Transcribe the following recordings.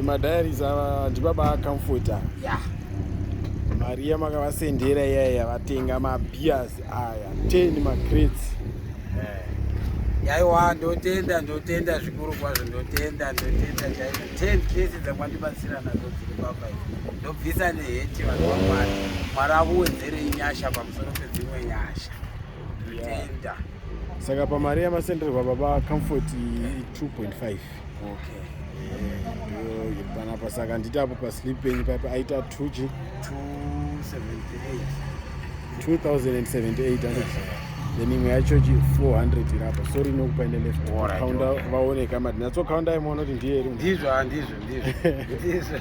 Madiaries ava ndibaba Comfort ava. Ya. Mari yamakavasendera iya yavatenga mabeers aya 10 macrates. Yaiwa, ndotenda, ndotenda zvikuru kwazvo, ndotenda, ndotenda chaizvo. 10 crates dzamwandibatsira nadzo dziri papa idzi, ndobvisa neheti, vanhu vaMwari. Mwari akuwedzerei nyasha pamusoro pedzimwe nyasha. Ndotenda. Saka pamari yamasenderwa baba Comfort 2.5. Okay. Ndo iri panapa. Saka nditi apo paslip penyu paipa aita 2 g 278. 2078 handiti? Then imwe yacho chi 400 iri apa. Sorry, nokupa ine left. Alright, Kaunda okay. vaoneka mati natsokhaunda imaona kuti ndiye here. Ndizvo, ah, ndizvo, ndizvo, ndizvo,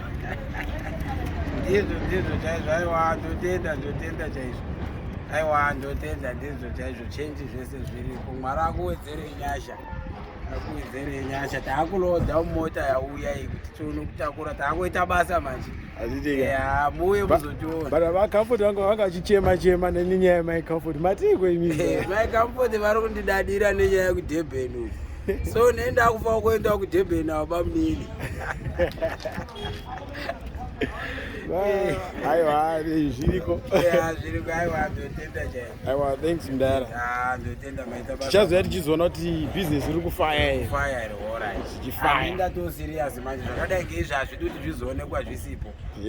ndizvo, ndizvo chaizvo. Aiwa, ndotenda, ndotenda chaizvo. Aiwa, ndotenda, ndizvo chaizvo. Chenji zvese zviripo. Mwari akuwedzerei nyasha, akuwedzerei nyasha. Taakulodha mumota yauya iyi kuti tione kutakura. Taakuita basa manje. Hazvitika. Ya, muuye muzotiona. But vaComfort vanga vachichema chema nenyaya yamai Comfort. Matiiko imi? Mai Comfort vari kundidadira nenyaya yekuDurban uku, so nenda kufa kuenda kuDurban avo bamunini. Aiwa, zviriko. Ya, zviriko. Aiwa, ndotenda chaizvo. Aiwa, thanks mudara. Ah, ndotenda, maita basa. Tichazoya tichizoona kuti business iri kufaya here. Kufaya here? Alright. Zvichifaya. Ndato serious manje. Zvakadai ngeizvi hazvidi kuti zvizoonekwa zvisipo.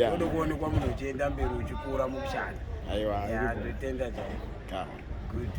Tode kuonekwa munhu uchienda mberi, uchikura mukushanda. Aiwa. Ya, ndotenda chaizvo. Ka. Good.